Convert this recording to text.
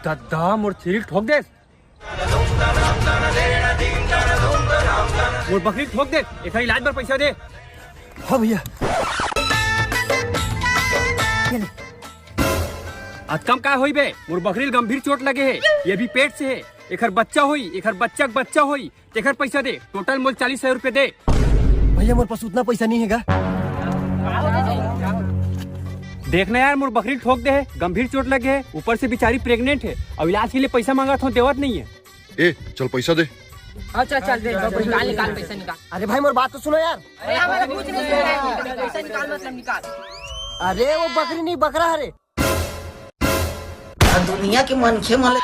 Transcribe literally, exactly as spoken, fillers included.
दद्दा, मोर छेरी ल ठोक दे। मोर बकरी ल ठोक दे, एखर इलाज बर पइसा दे। हाँ भैया। अतका म का होई बे? मोर बकरी ल गंभीर चोट लगे हे, ये भी पेट से हे। एखर बच्चा होई, एखर बच्चा के बच्चा होई, तेखर पइसा दे। टोटल मोल चालीस हजार रुपये दे। भैया, मोर पास उतना पइसा नहीं हे गा। देख ना यार, मोर बकरी ल ठोक दे हे, गंभीर चोट लगे हे, ऊपर से बिचारी प्रेग्नेंट हे, अउ इलाज के लिए पइसा मांगत हों, देवत नहीं हे। ए, चल पइसा दे। अच्छा, चल दे, निकाल, निकाल, पइसा निकाल। अरे भाई, मोर बात तो सुनो यार। अरे, हमारा कुछ नहीं सुना है, पइसा निकाल, मतलब निकाल। अरे, वो बकरी नहीं, बकरा हरे। दुनिया के मनखे मन